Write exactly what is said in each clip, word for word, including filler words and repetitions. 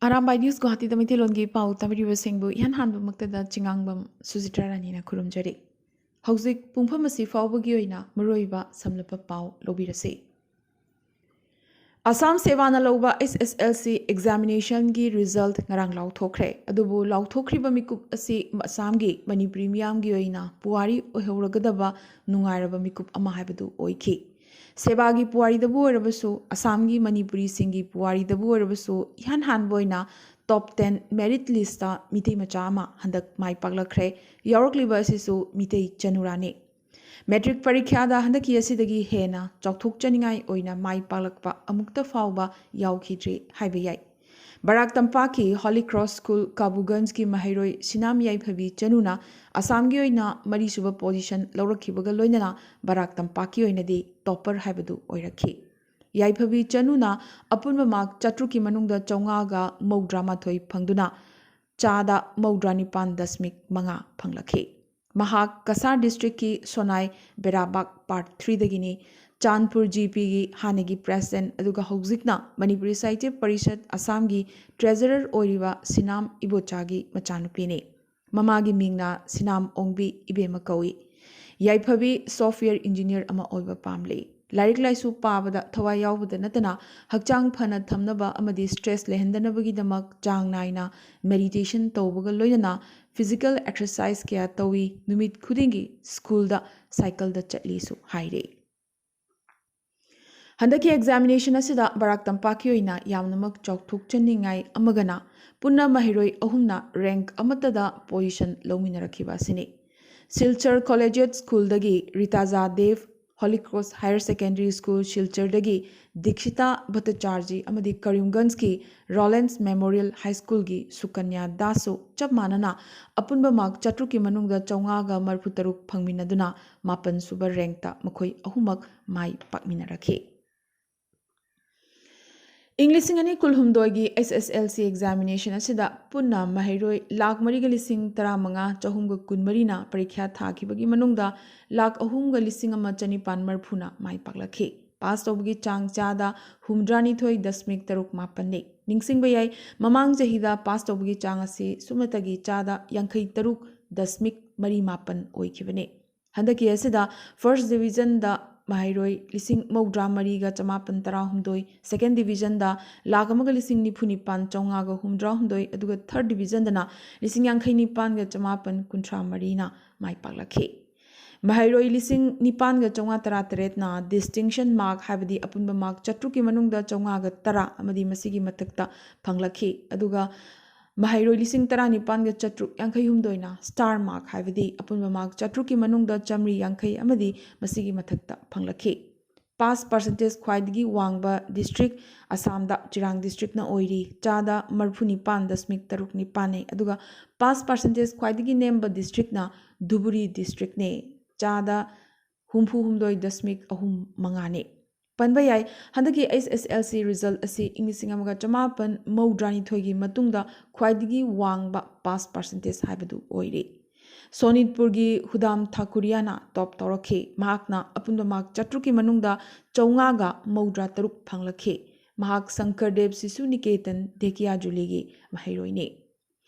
Arambai news ꯒꯨꯋꯥꯍꯥꯇꯤꯗ ꯃꯩꯇꯩꯂꯣꯟꯒꯤ ꯄꯥꯎ ꯇꯥꯕꯤꯔꯤꯕꯁꯤꯡꯕꯨ ꯏꯍꯥꯟ ꯍꯥꯟꯕꯃꯛꯇꯗ ꯆꯤꯉꯥꯡꯕꯝ ꯁꯨꯖꯤꯇ꯭ꯔꯥ ꯔꯥꯅꯤꯅ ꯈꯨꯔꯨꯝꯖꯔꯤ꯫ ꯍꯧꯖꯤꯛ ꯄꯨꯡꯐꯝ ꯑꯁꯤ ꯐꯥꯎꯕꯒꯤ ꯑꯣꯏꯅ ꯃꯔꯨꯑꯣꯏꯕ ꯁꯝꯂꯞꯄ ꯄꯥꯎ ꯂꯧꯕꯤꯔꯁꯤ꯫ ꯑꯁꯥꯝ ꯁꯦꯕꯥꯅ ꯂꯧꯕ ꯑꯦꯁ ꯑꯦꯁ ꯑꯦꯜ ꯁꯤ ꯑꯦꯛꯖꯥꯃꯤꯅꯦꯁꯟꯒꯤ ꯔꯤꯖꯜꯠ ꯉꯔꯥꯡ ꯂꯥꯎꯊꯣꯛꯈ꯭ꯔꯦ꯫ ꯑꯗꯨꯕꯨ ꯂꯥꯎꯊꯣꯛꯈ꯭ꯔꯤꯕ ꯃꯤꯀꯨꯞ ꯑꯁꯤ ꯑꯁꯥꯝꯒꯤ ꯃꯅꯤꯄꯨꯔꯤ ꯃꯤꯌꯥꯝꯒꯤ ꯑꯣꯏꯅ ꯄꯨꯋꯥꯔꯤ ꯑꯣꯏꯍꯧꯔꯒꯗꯕ ꯅꯨꯡꯉꯥꯏꯔꯕ ꯃꯤꯀꯨꯞ ꯑꯃ ꯍꯥꯏꯕꯗꯨ ꯑꯣꯏꯈꯤ꯫ ꯁꯦꯕꯥꯒꯤ ꯄꯨꯋꯥꯔꯤꯗꯕꯨ ꯑꯣꯏꯔꯕꯁꯨ, ꯑꯁꯥꯝꯒꯤ ꯃꯅꯤꯄꯨꯔꯤꯁꯤꯡꯒꯤ ꯄꯨꯋꯥꯔꯤꯗꯕꯨ ꯑꯣꯏꯔꯕꯁꯨ, ꯏꯍꯥꯟ ꯍꯥꯟꯕ ꯑꯣꯏꯅ ꯇꯣꯞ ꯇꯦꯟ ꯃꯦꯔꯤꯠ ꯂꯤꯁꯇ ꯃꯤꯇꯩ ꯃꯆꯥ ꯑꯃ ꯍꯟꯗꯛ ꯃꯥꯏ ꯄꯥꯛꯂꯛꯈ꯭ꯔꯦ꯫ ꯌꯥꯎꯔꯛꯂꯤꯕ ꯑꯁꯤꯁꯨ ꯃꯤꯇꯩ ꯆꯅꯨꯔꯥꯅꯤ꯫ ꯃꯦꯇ꯭ꯔꯤꯛ ꯄꯔꯤꯈ꯭ꯌꯥꯗ ꯍꯟꯗꯛꯀꯤ ꯑꯁꯤꯗꯒꯤ ꯍꯦꯟꯅ ꯆꯥꯎꯊꯣꯛꯆꯅꯤꯡꯉꯥꯏ ꯑꯣꯏꯅ ꯃꯥꯏ ꯄꯥꯛꯂꯛꯄ ꯑꯃꯨꯛꯇ ꯐꯥꯎꯕ ꯌꯥꯎꯈꯤꯗ꯭ꯔꯤ ꯍꯥꯏꯕ ꯌꯥꯏ꯫ ꯕꯔꯥꯛ ꯇꯝꯄꯥꯛꯀꯤ ꯍꯣꯂꯤ ꯀ꯭ꯔꯣꯁ ꯁ꯭ꯀꯨꯜ ꯀꯥꯕꯨꯒꯟꯖꯀꯤ ꯃꯍꯩꯔꯣꯏ ꯁꯤꯅꯥꯝ ꯌꯥꯏꯐꯕꯤ ꯆꯅꯨꯅ ꯑꯁꯥꯝꯒꯤ ꯑꯣꯏꯅ ꯃꯔꯤꯁꯨꯕ ꯄꯣꯖꯤꯁꯟ ꯂꯧꯔꯛꯈꯤꯕꯒ ꯂꯣꯏꯅꯅ ꯕꯔꯥꯛ ꯇꯝꯄꯥꯛꯀꯤ ꯑꯣꯏꯅꯗꯤ ꯇꯣꯞꯄꯔ ꯍꯥꯏꯕꯗꯨ ꯑꯣꯏꯔꯛꯈꯤ꯫ ꯌꯥꯏꯐꯕꯤ ꯆꯅꯨꯅ ꯑꯄꯨꯟꯕ ꯃꯥꯔꯛ ꯆꯥꯇ꯭ꯔꯨꯛꯀꯤ ꯃꯅꯨꯡꯗ ꯆꯥꯝꯃꯉꯥꯒ ꯃꯧꯗ꯭ꯔꯥ ꯃꯥꯊꯣꯏ ꯐꯪꯗꯨꯅ ꯆꯥꯗ ꯃꯧꯗ꯭ꯔꯥ ꯅꯤꯄꯥꯟ ꯗꯁꯃꯤꯛ ꯃꯉꯥ ꯐꯪꯂꯛꯈꯤ꯫ ꯃꯍꯥꯛ ꯀꯁꯥꯔ ꯗꯤꯁꯇ꯭ꯔꯤꯛꯀꯤ ꯁꯣꯅꯥꯏ ꯕꯦꯔꯥꯕꯥꯛ ꯄꯥꯔꯠ ꯊ꯭ꯔꯤꯗꯒꯤꯅꯤ꯫ ꯆꯥꯟꯄꯨꯔ ꯖꯤ ꯄꯤꯒꯤ ꯍꯥꯟꯅꯒꯤ ꯄ꯭ꯔꯦꯁꯤꯗꯦꯟꯠ ꯑꯗꯨꯒ ꯍꯧꯖꯤꯛꯅ ꯃꯅꯤꯄꯨꯔꯤ ꯁꯥꯍꯤꯇ꯭ꯌ ꯄꯔꯤꯁꯠ ꯑꯁꯥꯝꯒꯤ ꯇ꯭ꯔꯦꯖꯔꯔ ꯑꯣꯏꯔꯤꯕ ꯁꯤꯅꯥꯝ ꯏꯕꯣꯆꯥꯒꯤ ꯃꯆꯥꯅꯨꯄꯤꯅꯤ꯫ ꯃꯃꯥꯒꯤ ꯃꯤꯡꯅ ꯁꯤꯅꯥꯝ ꯑꯣꯡꯕꯤ ꯏꯕꯦꯝꯃ ꯀꯧꯏ꯫ ꯌꯥꯏꯐꯕꯤ ꯁꯣꯐꯋꯦꯌꯔ ꯏꯟꯖꯤꯅꯤꯌꯔ ꯑꯃ ꯑꯣꯏꯕ ꯄꯥꯝꯂꯤ꯫ ꯂꯥꯏꯔꯤꯛ ꯂꯥꯏꯁꯨ ꯄꯥꯕꯗ ꯊꯋꯥꯏ ꯌꯥꯎꯕꯗ ꯅꯠꯇꯅ ꯍꯛꯆꯥꯡ ꯐꯅ ꯊꯝꯅꯕ ꯑꯃꯗꯤ ꯁ꯭ꯇ꯭ꯔꯦꯁ ꯂꯩꯍꯟꯗꯅꯕꯒꯤꯗꯃꯛ ꯆꯥꯡ ꯅꯥꯏꯅ ꯃꯦꯗꯤꯇꯦꯁꯟ ꯇꯧꯕꯒ ꯂꯣꯏꯅꯅ ꯐꯤꯖꯤꯀꯦꯜ ꯑꯦꯛꯁꯔꯁꯥꯏꯁ ꯀꯌꯥ ꯇꯧꯏ꯫ ꯅꯨꯃꯤꯠ ꯈꯨꯗꯤꯡꯒꯤ ꯁ꯭ꯀꯨꯜꯗ ꯁꯥꯏꯀꯜꯗ ꯆꯠꯂꯤꯁꯨ ꯍꯥꯏꯔꯤ꯫ ꯍꯟꯗꯛꯀꯤ ꯑꯦꯛꯖꯥꯃꯤꯅꯦꯁꯟ ꯑꯁꯤꯗ ꯕꯔꯥꯛ ꯇꯝꯄꯥꯛꯀꯤ ꯑꯣꯏꯅ ꯌꯥꯝꯅꯃꯛ ꯆꯥꯎꯊꯣꯛꯆꯅꯤꯡꯉꯥꯏ ꯑꯃꯒꯅ ꯄꯨꯟꯅ ꯃꯍꯩꯔꯣꯏ ꯑꯍꯨꯝꯅ ꯔꯦꯡꯛ ꯑꯃꯠꯇꯗ ꯄꯣꯖꯤꯁꯟ ꯂꯧꯃꯤꯟꯅꯔꯛꯈꯤꯕ ꯑꯁꯤꯅꯤ꯫ ꯁꯤꯜꯆꯔ ꯀꯣꯂꯦꯖꯤꯌꯦꯠ ꯁ꯭ꯀꯨꯜꯗꯒꯤ Ritaja Dev, holy cross higher secondary school ꯁꯤꯜꯆꯔꯗꯒꯤ ꯗꯤꯛꯁꯤꯇꯥ ꯚꯠꯇꯆꯥꯔꯖꯤ ꯑꯃꯗꯤ ꯀꯔꯤꯝꯒꯟꯖꯀꯤ ꯔꯣꯂꯦꯟꯁ ꯃꯦꯃꯣꯔꯤꯌꯦꯜ ꯍꯥꯏ ꯁ꯭ꯀꯨꯜꯒꯤ ꯁꯨꯀꯟꯌꯥ ꯗꯥꯁꯁꯨ ꯆꯞ ꯃꯥꯟꯅꯅ ꯑꯄꯨꯟꯕ ꯃꯥꯔꯛ ꯆꯥꯇ꯭ꯔꯨꯛꯀꯤ ꯃꯅꯨꯡꯗ ꯆꯥꯝꯃꯉꯥꯒ ꯃꯔꯤꯐꯨꯇꯔꯨꯛ ꯐꯪꯃꯤꯟꯅꯗꯨꯅ ꯃꯥꯄꯟꯁꯨꯕ ꯔꯦꯡꯛꯇ ꯃꯈꯣꯏ ꯑꯍꯨꯝꯃꯛ ꯃꯥꯏ ꯄꯥꯛꯃꯤꯟꯅꯔꯛꯈꯤ꯫ ꯏꯪ ꯂꯤꯁꯤꯡ ꯑꯅꯤ ꯀꯨꯟꯍꯨꯝꯗꯣꯏꯒꯤ ꯑꯦꯁ ꯑꯦꯁ ꯑꯦꯜ ꯁꯤ ꯑꯦꯛꯖꯥꯃꯤꯅꯦꯁꯟ ꯑꯁꯤꯗ ꯄꯨꯟꯅ ꯃꯍꯩꯔꯣꯏ ꯂꯥꯈ ꯃꯔꯤꯒ ꯂꯤꯁꯤꯡ ꯇꯔꯥꯃꯉꯥ ꯆꯍꯨꯝꯒ ꯀꯨꯟꯃꯔꯤꯅ ꯄꯔꯤꯈ꯭ꯌꯥ ꯊꯥꯈꯤꯕꯒꯤ ꯃꯅꯨꯡꯗ ꯂꯥꯈ ꯑꯍꯨꯝꯒ ꯂꯤꯁꯤꯡ ꯑꯃ ꯆꯅꯤꯄꯥꯟ ꯃꯔꯤꯐꯨꯅ ꯃꯥꯏ ꯄꯥꯛꯂꯛꯈꯤ꯫ ꯄꯥꯁ ꯇꯧꯕꯒꯤ ꯆꯥꯡ ꯆꯥꯗ ꯍꯨꯝꯗ꯭ꯔꯥꯅꯤꯊꯣꯏ ꯗꯁꯃꯤꯛ ꯇꯔꯨꯛ ꯃꯥꯄꯟꯅꯤ꯫ ꯅꯤꯡꯁꯤꯡꯕ ꯌꯥꯏ, ꯃꯃꯥꯡ ꯆꯍꯤꯗ ꯄꯥꯁ ꯇꯧꯕꯒꯤ ꯆꯥꯡ ꯑꯁꯤ ꯁꯨꯞꯅꯇꯒꯤ ꯆꯥꯗ ꯌꯥꯡꯈꯩ ꯇꯔꯨꯛ ꯗꯁꯃꯤꯛ ꯃꯔꯤ ꯃꯥꯄꯟ ꯑꯣꯏꯈꯤꯕꯅꯤ꯫ ꯍꯟꯗꯛꯀꯤ ꯑꯁꯤꯗ ꯐꯥꯔꯁ ꯗꯤꯕꯤꯖꯟꯗ ꯃꯍꯩꯔꯣꯏ ꯂꯤꯁꯤꯡ ꯃꯧꯗ꯭ꯔꯥ ꯃꯔꯤꯒ ꯆꯃꯥꯄꯟ ꯇꯔꯥꯍꯨꯝꯗꯣꯏ, ꯁꯦꯀꯦꯟ ꯗꯤꯕꯤꯖꯟꯗ ꯂꯥꯈ ꯑꯃꯒ ꯂꯤꯁꯤꯡ ꯅꯤꯐꯨ ꯅꯤꯄꯥꯟ ꯆꯥꯝꯃꯉꯥꯒ ꯍꯨꯝꯗ꯭ꯔꯥꯍꯨꯝꯗꯣꯏ, ꯑꯗꯨꯒ ꯊꯥꯔꯠ ꯗꯤꯕꯤꯖꯟꯗꯅ ꯂꯤꯁꯤꯡ ꯌꯥꯡꯈꯩ ꯅꯤꯄꯥꯟꯒ ꯆꯃꯥꯄꯟ ꯀꯨꯟꯊ꯭ꯔꯥ ꯃꯔꯤꯅ ꯃꯥꯏ ꯄꯥꯛꯂꯛꯈꯤ꯫ ꯃꯍꯩꯔꯣꯏ ꯂꯤꯁꯤꯡ ꯅꯤꯄꯥꯟꯒ ꯆꯥꯝꯃꯉꯥ ꯇꯔꯥꯇꯔꯦꯠꯅ ꯗꯤꯁꯇꯤꯡꯁꯟ ꯃꯥꯔꯛ, ꯍꯥꯏꯕꯗꯤ ꯑꯄꯨꯟꯕ ꯃꯥꯔꯛ ꯆꯥꯇ꯭ꯔꯨꯛꯀꯤ ꯃꯅꯨꯡꯗ ꯆꯥꯝꯃꯉꯥꯒ ꯇꯔꯥ ꯑꯃꯗꯤ ꯃꯁꯤꯒꯤ ꯃꯊꯛꯇ ꯐꯪꯂꯛꯈꯤ꯫ ꯑꯗꯨꯒ ꯃꯍꯩꯔꯣꯏ ꯂꯤꯁꯤꯡ ꯇꯔꯥꯅꯤꯄꯥꯟꯒ ꯆꯥꯇ꯭ꯔꯨꯛ ꯌꯥꯡꯈꯩ ꯍꯨꯝꯗꯣꯏꯅ ꯁ꯭ꯇꯥꯔ ꯃꯥꯔꯛ, ꯍꯥꯏꯕꯗꯤ ꯑꯄꯨꯟꯕ ꯃꯥꯔꯛ ꯆꯥꯇ꯭ꯔꯨꯛꯀꯤ ꯃꯅꯨꯡꯗ ꯆꯥꯃꯔꯤ ꯌꯥꯡꯈꯩ ꯑꯃꯗꯤ ꯃꯁꯤꯒꯤ ꯃꯊꯛꯇ ꯐꯪꯂꯛꯈꯤ꯫ ꯄꯥꯁ ꯄꯥꯔꯁꯦꯟꯇꯦꯖ ꯈ꯭ꯋꯥꯏꯗꯒꯤ ꯋꯥꯡꯕ ꯗꯤꯁꯇ꯭ꯔꯤꯛ ꯑꯁꯥꯝꯗ ꯆꯤꯔꯥꯡ ꯗꯤꯁꯇ꯭ꯔꯤꯛꯅ ꯑꯣꯏꯔꯤ, ꯆꯥꯗ ꯃꯔꯤꯐꯨ ꯅꯤꯄꯥꯟ ꯗꯁꯃꯤꯛ ꯇꯔꯨꯛ ꯅꯤꯄꯥꯟꯅꯤ꯫ ꯑꯗꯨꯒ ꯄꯥꯁ ꯄꯥꯔꯁꯦꯟꯇꯦꯖ ꯈ꯭ꯋꯥꯏꯗꯒꯤ ꯅꯦꯝꯕ ꯗꯤꯁꯇ꯭ꯔꯤꯛꯅ ꯙꯨꯕꯨꯔꯤ ꯗꯤꯁꯇ꯭ꯔꯤꯛꯅꯤ, ꯆꯥꯗ ꯍꯨꯝꯐꯨ ꯍꯨꯝꯗꯣꯏ ꯗꯁꯃꯤꯛ ꯑꯍꯨꯝ ꯃꯉꯥꯅꯤ꯫ ꯄꯟꯕ ꯌꯥꯏ, ꯍꯟꯗꯛꯀꯤ ꯑꯩꯆ ꯑꯦꯁ ꯑꯦꯜ ꯁꯤ ꯔꯤꯖꯜꯠ ꯑꯁꯤ ꯏꯪ ꯂꯤꯁꯤꯡ ꯑꯃꯒ ꯆꯃꯥꯄꯟ ꯃꯧꯗ꯭ꯔꯥꯅꯤꯊꯣꯏꯒꯤ ꯃꯇꯨꯡꯗ ꯈ꯭ꯋꯥꯏꯗꯒꯤ ꯋꯥꯡꯕ ꯄꯥꯁ ꯄꯥꯔꯁꯦꯟꯇꯦꯖ ꯍꯥꯏꯕꯗꯨ ꯑꯣꯏꯔꯤ꯫ ꯁꯣꯅꯤꯠꯄꯨꯔꯒꯤ ꯍꯨꯗꯥꯝ ꯊꯥꯀꯨꯔꯤꯌꯥꯅ ꯇꯣꯞ ꯇꯧꯔꯛꯈꯤ꯫ ꯃꯍꯥꯛꯅ ꯑꯄꯨꯟꯕ ꯃꯥꯔꯛ ꯆꯥꯇ꯭ꯔꯨꯛꯀꯤ ꯃꯅꯨꯡꯗ ꯆꯥꯝꯃꯉꯥꯒ ꯃꯧꯗ꯭ꯔꯥ ꯇꯔꯨꯛ ꯐꯪꯂꯛꯈꯤ꯫ ꯃꯍꯥꯛ ꯁꯪꯀꯔꯗꯦꯕ ꯁꯤꯁꯨ ꯅꯤꯀꯦꯇꯟ ꯙꯦꯀꯤꯌꯥꯖꯨꯂꯤꯒꯤ ꯃꯍꯩꯔꯣꯏꯅꯤ꯫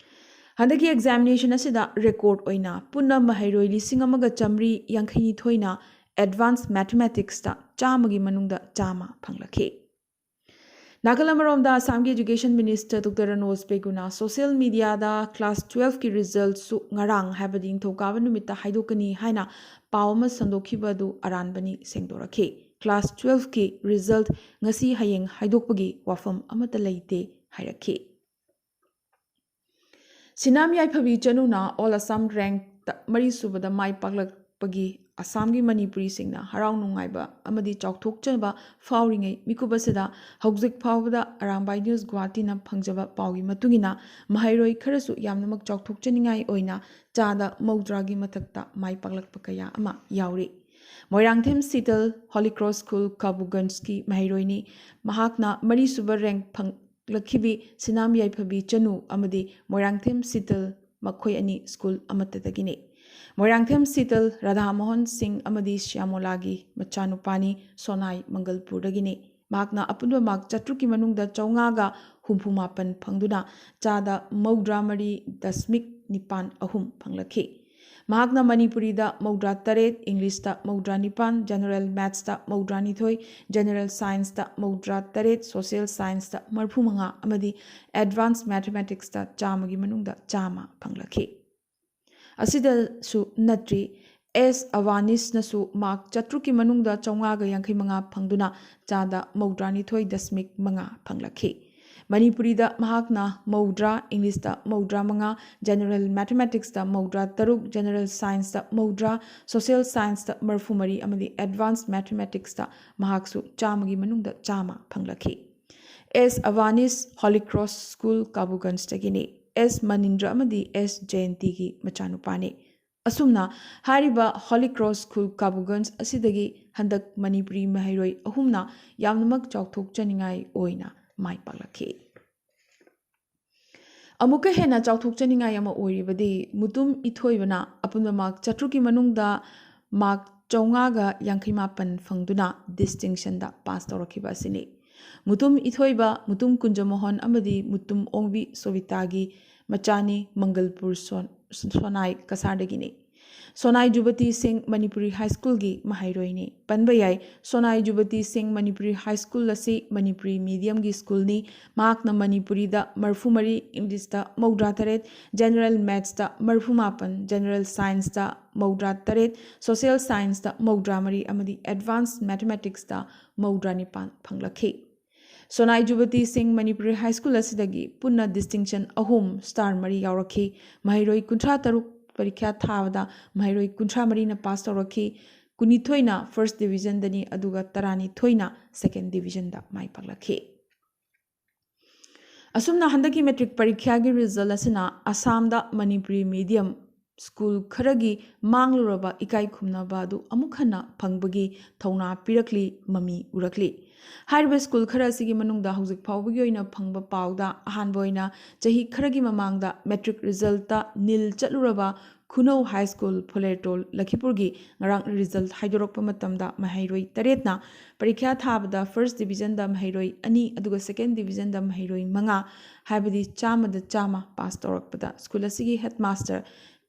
ꯍꯟꯗꯛꯀꯤ ꯑꯦꯛꯖꯥꯃꯤꯅꯦꯁꯟ ꯑꯁꯤꯗ ꯔꯦꯀꯣꯔꯗ ꯑꯣꯏꯅ ꯄꯨꯟꯅ ꯃꯍꯩꯔꯣꯏ ꯂꯤꯁꯤꯡ ꯑꯃꯒ ꯆꯥꯃꯔꯤ ꯌꯥꯡꯈꯩꯅꯤꯊꯣꯏꯅ ꯑꯦꯗꯚꯥꯟꯁ ꯃꯦꯊꯃꯦꯇꯤꯛꯁꯇ ꯆꯥꯝꯃꯒꯤ ꯃꯅꯨꯡꯗ ꯆꯥꯝꯃ ꯐꯪꯂꯛꯈꯤ꯫ ꯅꯥꯀꯜ ꯑꯃꯔꯣꯝꯗ ꯑꯁꯥꯝꯒꯤ ꯏꯖꯨꯀꯦꯁꯟ ꯃꯤꯅꯤꯁꯇꯔ ꯗꯣꯛꯇꯔ ꯔꯅꯣꯖ ꯄꯦꯒꯨꯅ ꯁꯣꯁꯤꯌꯦꯜ ꯃꯤꯗꯤꯌꯥꯗ ꯀ꯭ꯂꯥꯁ ꯇꯨꯋꯦꯜꯐꯀꯤ ꯔꯤꯖꯜꯠꯁꯨ ꯉꯔꯥꯡ, ꯍꯥꯏꯕꯗꯤ ꯅꯤꯡꯊꯧꯀꯥꯕ ꯅꯨꯃꯤꯠꯇ ꯍꯥꯏꯗꯣꯛꯀꯅꯤ ꯍꯥꯏꯅ ꯄꯥꯎ ꯑꯃ ꯁꯟꯗꯣꯛꯈꯤꯕ ꯑꯗꯨ ꯑꯔꯥꯟꯕꯅꯤ ꯁꯦꯡꯗꯣꯔꯛꯈꯤ꯫ ꯀ꯭ꯂꯥꯁ ꯇꯨꯋꯦꯜꯐꯀꯤ ꯔꯤꯖꯜꯠ ꯉꯁꯤ ꯍꯌꯦꯡ ꯍꯥꯏꯗꯣꯛꯄꯒꯤ ꯋꯥꯐꯝ ꯑꯃꯠꯇ ꯂꯩꯇꯦ ꯍꯥꯏꯔꯛꯈꯤ꯫ ꯁꯤꯅꯥꯝ ꯌꯥꯏꯐꯕꯤ ꯆꯅꯨꯅ ꯑꯣꯜ ꯑꯁꯥꯝ ꯔꯦꯡꯛꯇ ꯃꯔꯤꯁꯨꯕꯗ ꯃꯥꯏ ꯄꯥꯛꯂꯛꯄꯒꯤ ꯑꯁꯥꯝꯒꯤ ꯃꯅꯤꯄꯨꯔꯤꯁꯤꯡꯅ ꯍꯔꯥꯎ ꯅꯨꯡꯉꯥꯏꯕ ꯑꯃꯗꯤ ꯆꯥꯎꯊꯣꯛꯆꯕ ꯐꯥꯎꯔꯤꯉꯩ ꯃꯤꯀꯨꯞ ꯑꯁꯤꯗ ꯍꯧꯖꯤꯛ ꯐꯥꯎꯕꯗ ꯑꯔꯥꯝꯕꯥꯏ ꯅ꯭ꯌꯨꯁ ꯒꯨꯋꯥꯍꯥꯇꯤꯅ ꯐꯪꯖꯕ ꯄꯥꯎꯒꯤ ꯃꯇꯨꯡ ꯏꯟꯅ ꯃꯍꯩꯔꯣꯏ ꯈꯔꯁꯨ ꯌꯥꯝꯅꯃꯛ ꯆꯥꯎꯊꯣꯛꯆꯅꯤꯡꯉꯥꯏ ꯑꯣꯏꯅ ꯆꯥꯗ ꯃꯧꯗ꯭ꯔꯥꯒꯤ ꯃꯊꯛꯇ ꯃꯥꯏ ꯄꯥꯛꯂꯛꯄ ꯀꯌꯥ ꯑꯃ ꯌꯥꯎꯔꯤ꯫ Moirangthem Sital holy cross school ꯀꯥꯕꯨꯒꯟꯖꯀꯤ ꯃꯍꯩꯔꯣꯏꯅꯤ꯫ ꯃꯍꯥꯛꯅ ꯃꯔꯤꯁꯨꯕ ꯔꯦꯡꯛ ꯐꯪꯂꯛꯈꯤꯕꯤ ꯁꯤꯅꯥꯝ ꯌꯥꯏꯐꯕꯤ ꯆꯅꯨ ꯑꯃꯗꯤ ꯃꯣꯏꯔꯥꯡꯊꯦꯝ ꯁꯤꯇꯜ ꯃꯈꯣꯏ ꯑꯅꯤ ꯁ꯭ꯀꯨꯜ ꯑꯃꯠꯇꯗꯒꯤꯅꯤ꯫ ꯃꯣꯏꯔꯥꯡꯊꯦꯝ ꯁꯤꯇꯜ, ꯔꯥꯙꯥꯃꯣꯍꯟ ꯁꯤꯡ ꯑꯃꯗꯤ ꯁ꯭ꯌꯥꯃꯣꯂꯥꯒꯤ ꯃꯆꯥꯅꯨꯄꯥꯅꯤ꯫ ꯁꯣꯅꯥꯏ ꯃꯪꯒꯜꯄꯨꯔꯗꯒꯤꯅꯤ꯫ ꯃꯍꯥꯛꯅ ꯑꯄꯨꯟꯕ ꯃꯥꯔꯛ ꯆꯥꯇ꯭ꯔꯨꯛꯀꯤ ꯃꯅꯨꯡꯗ ꯆꯥꯝꯃꯉꯥꯒ ꯍꯨꯝꯐꯨ ꯃꯥꯄꯟ ꯐꯪꯗꯨꯅ ꯆꯥꯗ ꯃꯧꯗ꯭ꯔꯥ ꯃꯔꯤ ꯗꯁꯃꯤꯛ ꯅꯤꯄꯥꯟ ꯑꯍꯨꯝ ꯐꯪꯂꯛꯈꯤ꯫ ꯃꯍꯥꯛꯅ ꯃꯅꯤꯄꯨꯔꯤꯗ ꯃꯧꯗ꯭ꯔꯥ ꯇꯔꯦꯠ, ꯏꯪꯂꯤꯁꯇ ꯃꯧꯗ꯭ꯔꯥ ꯅꯤꯄꯥꯟ, ꯖꯦꯅꯔꯦꯜ ꯃꯦꯠꯁꯇ ꯃꯧꯗ꯭ꯔꯥ ꯅꯤꯊꯣꯏ, ꯖꯦꯅꯔꯦꯜ ꯁꯥꯏꯟꯁꯇ ꯃꯧꯗ꯭ꯔꯥ ꯇꯔꯦꯠ, ꯁꯣꯁꯤꯌꯦꯜ ꯁꯥꯏꯟꯁꯇ ꯃꯔꯤꯐꯨ ꯃꯉꯥ ꯑꯃꯗꯤ ꯑꯦꯗꯚꯥꯟꯁ ꯃꯦꯊꯃꯦꯇꯤꯛꯁꯇ ꯆꯥꯝꯃꯒꯤ ꯃꯅꯨꯡꯗ ꯆꯥꯝꯃ ꯐꯪꯂꯛꯈꯤ꯫ ꯑꯁꯤꯗꯁꯨ ꯅꯠꯇ꯭ꯔꯤ, ꯑꯦꯁ ꯑꯋꯥꯅꯤꯁꯅꯁꯨ ꯃꯥꯔꯛ ꯆꯥꯇ꯭ꯔꯨꯛꯀꯤ ꯃꯅꯨꯡꯗ ꯆꯥꯝꯃꯉꯥꯒ ꯌꯥꯡꯈꯩ ꯃꯉꯥ ꯐꯪꯗꯨꯅ ꯆꯥꯗ ꯃꯧꯗ꯭ꯔꯥ ꯅꯤꯊꯣꯏ ꯗꯁꯃꯤꯛ ꯃꯉꯥ ꯐꯪꯂꯛꯈꯤ꯫ ꯃꯅꯤꯄꯨꯔꯤꯗ ꯃꯍꯥꯛꯅ ꯃꯧꯗ꯭ꯔꯥ, ꯏꯪꯂꯤꯁꯇ ꯃꯧꯗ꯭ꯔꯥ ꯃꯉꯥ, ꯖꯦꯅꯔꯦꯜ ꯃꯦꯊꯃꯦꯇꯤꯛꯁꯇ ꯃꯧꯗ꯭ꯔꯥ ꯇꯔꯨꯛ, ꯖꯦꯅꯔꯦꯜ ꯁꯥꯏꯟꯁꯇ ꯃꯧꯗ꯭ꯔꯥ, ꯁꯣꯁꯤꯌꯦꯜ ꯁꯥꯏꯟꯁꯇ ꯃꯔꯤꯐꯨ ꯃꯔꯤ ꯑꯃꯗꯤ ꯑꯦꯗꯚꯥꯟꯁ ꯃꯦꯊꯃꯦꯇꯤꯛꯁꯇ ꯃꯍꯥꯛꯁꯨ ꯆꯥꯝꯃꯒꯤ ꯃꯅꯨꯡꯗ ꯆꯥꯝꯃ ꯐꯪꯂꯛꯈꯤ꯫ ꯑꯦꯁ ꯑꯋꯥꯅꯤꯁ ꯍꯣꯂꯤ ꯀ꯭ꯔꯣꯁ ꯁ꯭ꯀꯨꯜ ꯀꯥꯕꯨꯒꯟꯖꯇꯒꯤꯅꯤ꯫ ꯑꯦꯁ ꯃꯅꯤꯟꯗ꯭ꯔ ꯑꯃꯗꯤ ꯑꯦꯁ ꯖꯌꯟꯇꯤꯒꯤ ꯃꯆꯥꯅꯨꯄꯥꯅꯤ꯫ ꯑꯁꯨꯝꯅ ꯍꯥꯏꯔꯤꯕ ꯍꯣꯂꯤ ꯀ꯭ꯔꯣꯁ ꯁ꯭ꯀꯨꯜ ꯀꯥꯕꯨꯒꯟꯖ ꯑꯁꯤꯗꯒꯤ ꯍꯟꯗꯛ ꯃꯅꯤꯄꯨꯔꯤ ꯃꯍꯩꯔꯣꯏ ꯑꯍꯨꯝꯅ ꯌꯥꯝꯅꯃꯛ ꯆꯥꯎꯊꯣꯛꯆꯅꯤꯡꯉꯥꯏ ꯑꯣꯏꯅ ꯃꯥꯏ ꯄꯥꯛꯂꯛꯈꯤ꯫ ꯑꯃꯨꯛꯀ ꯍꯦꯟꯅ ꯆꯥꯎꯊꯣꯛꯆꯅꯤꯡꯉꯥꯏ ꯑꯃ ꯑꯣꯏꯔꯤꯕꯗꯤ ꯃꯨꯇꯨꯝ ꯏꯊꯣꯏꯕꯅ ꯑꯄꯨꯟꯕ ꯃꯥꯔꯛ ꯆꯥꯇ꯭ꯔꯨꯛꯀꯤ ꯃꯅꯨꯡꯗ ꯃꯥꯔꯛ ꯆꯥꯝꯃꯉꯥꯒ ꯌꯥꯡꯈꯩ ꯃꯥꯄꯟ ꯐꯪꯗꯨꯅ ꯗꯤꯁꯇꯤꯡꯁꯟꯗ ꯄꯥꯁ ꯇꯧꯔꯛꯈꯤꯕ ꯑꯁꯤꯅꯤ꯫ ꯃꯨꯇꯨꯝ ꯏꯊꯣꯏꯕ, ꯃꯨꯇꯨꯝ ꯀꯨꯟꯖꯃꯣꯍꯟ ꯑꯃꯗꯤ ꯃꯨꯇꯨꯝ ꯑꯣꯡꯕꯤ ꯁꯣꯕꯤꯇꯥꯒꯤ ꯃꯆꯥꯅꯤ꯫ ꯃꯪꯒꯜꯄꯨꯔ ꯁꯣꯟ-, ꯁꯣꯅꯥꯏ ꯀꯁꯥꯔꯗꯒꯤꯅꯤ꯫ ꯁꯣꯅꯥꯏ ꯖꯨꯕꯇꯤ ꯁꯤꯡ ꯃꯅꯤꯄꯨꯔꯤ ꯍꯥꯏ ꯁ꯭ꯀꯨꯜꯒꯤ ꯃꯍꯩꯔꯣꯏꯅꯤ꯫ ꯄꯟꯕ ꯌꯥꯏ, ꯁꯣꯅꯥꯏ ꯖꯨꯕꯇꯤ ꯁꯤꯡ ꯃꯅꯤꯄꯨꯔꯤ ꯍꯥꯏ ꯁ꯭ꯀꯨꯜ ꯑꯁꯤ ꯃꯅꯤꯄꯨꯔꯤ ꯃꯤꯗꯤꯌꯝꯒꯤ ꯁ꯭ꯀꯨꯜꯅꯤ꯫ ꯃꯍꯥꯛꯅ ꯃꯅꯤꯄꯨꯔꯤꯗ ꯃꯔꯤꯐꯨ ꯃꯔꯤ, ꯏꯪꯂꯤꯁꯇ ꯃꯧꯗ꯭ꯔꯥ ꯇꯔꯦꯠ, ꯖꯦꯅꯔꯦꯜ ꯃꯦꯠꯁꯇ ꯃꯔꯤꯐꯨ ꯃꯥꯄꯟ, ꯖꯦꯅꯔꯦꯜ ꯁꯥꯏꯟꯁꯇ ꯃꯧꯗ꯭ꯔꯥ ꯇꯔꯦꯠ, ꯁꯣꯁꯤꯌꯦꯜ ꯁꯥꯏꯟꯁꯇ ꯃꯧꯗ꯭ꯔꯥ ꯃꯔꯤ ꯑꯃꯗꯤ ꯑꯦꯗꯚꯥꯟꯁ ꯃꯦꯊꯃꯦꯇꯤꯛꯁꯇ ꯃꯧꯗ꯭ꯔꯥ ꯅꯤꯄꯥꯟ ꯐꯪꯂꯛꯈꯤ꯫ ꯁꯣꯅꯥꯏ ꯖꯨꯕꯇꯤ ꯁꯤꯡ ꯃꯅꯤꯄꯨꯔꯤ ꯍꯥꯏ ꯁ꯭ꯀꯨꯜ ꯑꯁꯤꯗꯒꯤ ꯄꯨꯟꯅ ꯗꯤꯁꯇꯤꯡꯁꯟ ꯑꯍꯨꯝ, ꯁ꯭ꯇꯥꯔ ꯃꯔꯤ ꯌꯥꯎꯔꯛꯈꯤ꯫ ꯃꯍꯩꯔꯣꯏ ꯀꯨꯟꯊ꯭ꯔꯥ ꯇꯔꯨꯛ ꯄꯔꯤꯈ꯭ꯌꯥ ꯊꯥꯕꯗ ꯃꯍꯩꯔꯣꯏ ꯀꯨꯟꯊ꯭ꯔꯥ ꯃꯔꯤꯅ ꯄꯥꯁ ꯇꯧꯔꯛꯈꯤ꯫ ꯀꯨꯟꯅꯤꯊꯣꯏꯅ ꯐꯥꯔꯁ ꯗꯤꯕꯤꯖꯟꯗꯅꯤ, ꯑꯗꯨꯒ ꯇꯔꯥꯅꯤꯊꯣꯏꯅ ꯁꯦꯀꯦꯟ ꯗꯤꯕꯤꯖꯟꯗ ꯃꯥꯏ ꯄꯥꯛꯂꯛꯈꯤ꯫ ꯑꯁꯨꯝꯅ ꯍꯟꯗꯛꯀꯤ ꯃꯦꯇ꯭ꯔꯤꯛ ꯄꯔꯤꯈ꯭ꯌꯥꯒꯤ ꯔꯤꯖꯜ ꯑꯁꯤꯅ ꯑꯁꯥꯝꯗ ꯃꯅꯤꯄꯨꯔꯤ ꯃꯤꯗꯤꯌꯝ ꯁ꯭ꯀꯨꯜ ꯈꯔꯒꯤ ꯃꯥꯡꯂꯨꯔꯕ ꯏꯀꯥꯏ ꯈꯨꯝꯅꯕ ꯑꯗꯨ ꯑꯃꯨꯛ ꯍꯟꯅ ꯐꯪꯕꯒꯤ ꯊꯧꯅꯥ ꯄꯤꯔꯛꯂꯤ, ꯃꯃꯤ ꯎꯔꯛꯂꯤ꯫ ꯍꯥꯏꯔꯤꯕ ꯁ꯭ꯀꯨꯜ ꯈꯔ ꯑꯁꯤꯒꯤ ꯃꯅꯨꯡꯗ ꯍꯧꯖꯤꯛ ꯐꯥꯎꯕꯒꯤ ꯑꯣꯏꯅ ꯐꯪꯕ ꯄꯥꯎꯗ ꯑꯍꯥꯟꯕ ꯑꯣꯏꯅ ꯆꯍꯤ ꯈꯔꯒꯤ ꯃꯃꯥꯡꯗ ꯃꯦꯇ꯭ꯔꯤꯛ ꯔꯤꯖꯜꯇ ꯅꯤꯜ ꯆꯠꯂꯨꯔꯕ ꯈꯨꯅꯧ ꯍꯥꯏ ꯁ꯭ꯀꯨꯜ, ꯐꯨꯂꯦꯔꯇꯣꯜ, ꯂꯈꯤꯄꯨꯔꯒꯤ ꯉꯔꯥꯡ ꯔꯤꯖꯜꯠ ꯍꯥꯏꯗꯣꯔꯛꯄ ꯃꯇꯝꯗ ꯃꯍꯩꯔꯣꯏ ꯇꯔꯦꯠꯅ ꯄꯔꯤꯈ꯭ꯌꯥ ꯊꯥꯕꯗ ꯐꯥꯔꯁ ꯗꯤꯕꯤꯖꯟꯗ ꯃꯍꯩꯔꯣꯏ ꯑꯅꯤ, ꯑꯗꯨꯒ ꯁꯦꯀꯦꯟ ꯗꯤꯕꯤꯖꯟꯗ ꯃꯍꯩꯔꯣꯏ ꯃꯉꯥ, ꯍꯥꯏꯕꯗꯤ ꯆꯥꯝꯃꯗ ꯆꯥꯝꯃ ꯄꯥꯁ ꯇꯧꯔꯛꯄꯗ ꯁ꯭ꯀꯨꯜ ꯑꯁꯤꯒꯤ ꯍꯦꯗꯃꯥꯁꯇꯔ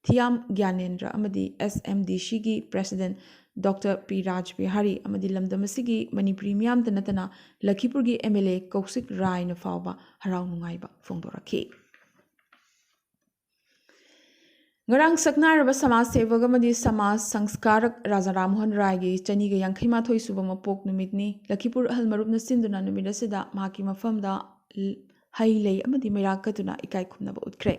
ꯊꯤꯌꯥꯝ ꯒ꯭ꯌꯥꯅꯦꯟꯗ꯭ꯔ ꯑꯃꯗꯤ ꯑꯦꯁ ꯑꯦꯝ ꯗꯤ ꯁꯤꯒꯤ ꯄ꯭ꯔꯦꯁꯤꯗꯦꯟꯠ ꯗꯣꯛꯇꯔ ꯄꯤ ꯔꯥꯖ ꯕꯤꯍꯥꯔꯤ ꯑꯃꯗꯤ ꯂꯝꯗꯝ ꯑꯁꯤꯒꯤ ꯃꯅꯤꯄꯨꯔꯤ ꯃꯤꯌꯥꯝꯇ ꯅꯠꯇꯅ ꯂꯈꯤꯄꯨꯔꯒꯤ ꯑꯦꯝ ꯑꯦꯜ ꯑꯦ ꯀꯧꯁꯤꯛ ꯔꯥꯏꯅ ꯐꯥꯎꯕ ꯍꯔꯥꯎ ꯅꯨꯡꯉꯥꯏꯕ ꯐꯣꯡꯗꯣꯔꯛꯈꯤ꯫ ꯉꯔꯥꯡ ꯁꯛꯅꯥꯏꯔꯕ ꯁꯃꯥꯖ ꯁꯦꯕꯛ ꯑꯃꯗꯤ ꯁꯃꯥꯖ ꯁꯪꯁꯀꯥꯔꯛ ꯔꯥꯖꯥ ꯔꯥꯝꯃꯣꯍꯟ ꯔꯥꯏꯒꯤ ꯆꯅꯤꯒ ꯌꯥꯡꯈꯩ ꯃꯥꯊꯣꯏ ꯁꯨꯕ ꯃꯄꯣꯛ ꯅꯨꯃꯤꯠꯅꯤ꯫ ꯂꯈꯤꯄꯨꯔ ꯑꯍꯜ ꯃꯔꯨꯞꯅ ꯁꯤꯟꯗꯨꯅ ꯅꯨꯃꯤꯠ ꯑꯁꯤꯗ ꯃꯍꯥꯛꯀꯤ ꯃꯐꯝꯗ ꯍꯩ ꯂꯩ ꯑꯃꯗꯤ ꯃꯩꯔꯥ ꯀꯠꯇꯨꯅ ꯏꯀꯥꯏ ꯈꯨꯝꯅꯕ ꯎꯠꯈ꯭ꯔꯦ꯫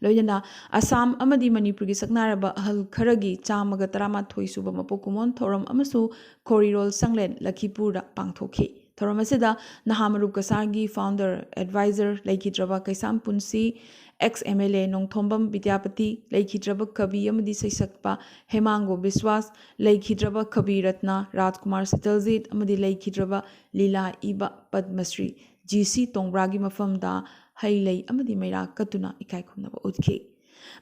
ꯂꯣꯏꯅꯅ ꯑꯁꯥꯝ ꯑꯃꯗꯤ ꯃꯅꯤꯄꯨꯔꯒꯤ ꯁꯛꯅꯥꯏꯔꯕ ꯑꯍꯜ ꯈꯔꯒꯤ ꯆꯥꯝꯃꯒ ꯇꯔꯥꯃꯥꯊꯣꯏ ꯁꯨꯕ ꯃꯄꯣꯛ ꯀꯨꯝꯑꯣꯟ ꯊꯧꯔꯝ ꯑꯃꯁꯨ ꯈꯣꯔꯤꯔꯣꯜ ꯁꯪꯂꯦꯟ ꯂꯈꯤꯄꯨꯔꯗ ꯄꯥꯡꯊꯣꯛꯈꯤ꯫ ꯊꯧꯔꯝ ꯑꯁꯤꯗ ꯅꯍꯥ ꯃꯔꯨꯞ ꯀꯁꯥꯔꯒꯤ ꯐꯥꯎꯟꯗꯔ, ꯑꯦꯗꯚꯥꯏꯖꯔ ꯂꯩꯈꯤꯗ꯭ꯔꯕ ꯀꯩꯁꯥꯝ ꯄꯨꯟꯁꯤ, ꯑꯦꯛꯁ ꯑꯦꯝ ꯑꯦꯜ ꯑꯦ ꯅꯣꯡꯊꯣꯝꯕꯝ ꯕꯤꯗ꯭ꯌꯥꯄꯇꯤ, ꯂꯩꯈꯤꯗ꯭ꯔꯕ ꯀꯕꯤ ꯑꯃꯗꯤ ꯁꯩꯁꯛꯄ ꯍꯦꯃꯥꯡꯒꯣ ꯕꯤꯁ꯭ꯋꯥꯁ, ꯂꯩꯈꯤꯗ꯭ꯔꯕ ꯀꯕꯤ ꯔꯠꯅ ꯔꯥꯖꯀꯨꯃꯥꯔ ꯁꯦꯇꯜꯖꯤꯠ ꯑꯃꯗꯤ ꯂꯩꯈꯤꯗ꯭ꯔꯕ ꯂꯤꯂꯥ ꯏꯕ ꯄꯗꯃꯁ꯭ꯔꯤ ꯖꯤ ꯁꯤ ꯇꯣꯡꯕ꯭ꯔꯥꯒꯤ ꯃꯐꯝꯗ ꯍꯩ ꯂꯩ ꯑꯃꯗꯤ ꯃꯩꯔꯥ ꯀꯠꯇꯨꯅ ꯏꯀꯥꯏ ꯈꯨꯝꯅꯕ ꯎꯠꯈꯤ꯫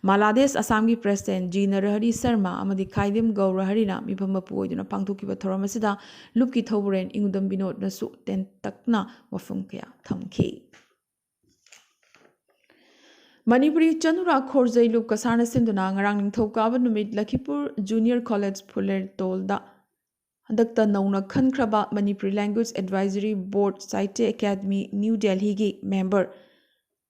ꯃꯥꯂꯥꯗꯦꯁ ꯑꯁꯥꯝꯒꯤ ꯄ꯭ꯔꯦꯁꯤꯗꯦꯟꯠ ꯖꯤ ꯅꯔꯍꯔꯤ ꯁꯔꯃ ꯑꯃꯗꯤ ꯈꯥꯏꯗꯤꯝ ꯒꯧꯔꯍꯔꯤꯅ ꯃꯤꯐꯝ ꯃꯄꯨ ꯑꯣꯏꯗꯨꯅ ꯄꯥꯡꯊꯣꯛꯈꯤꯕ ꯊꯧꯔꯝ ꯑꯁꯤꯗ ꯂꯨꯞꯀꯤ ꯊꯧꯕꯨꯔꯦꯟ ꯏꯉꯨꯗꯝ ꯕꯤꯅꯣꯗꯅꯁꯨ ꯇꯦꯟꯇꯛꯅ ꯋꯥꯐꯝ ꯀꯌꯥ ꯊꯝꯈꯤ꯫ ꯃꯅꯤꯄꯨꯔꯤ ꯆꯅꯨꯔꯥ ꯈꯣꯔꯖꯩ ꯂꯨꯞ ꯀꯁꯥꯔꯅ ꯁꯤꯟꯗꯨꯅ ꯉꯔꯥꯡ ꯅꯤꯡꯊꯧꯀꯥꯕ ꯅꯨꯃꯤꯠ ꯂꯈꯤꯄꯨꯔ ꯖꯨꯅꯤꯌꯔ ꯀꯣꯂꯦꯖ ꯐꯨꯂꯦꯔꯇꯣꯜꯗ ꯍꯟꯗꯛꯇ ꯅꯧꯅ ꯈꯟꯈ꯭ꯔꯕ Manipuri language advisory board Sahitya academy new ꯗꯦꯜꯍꯤꯒꯤ ꯃꯦꯝꯕꯔ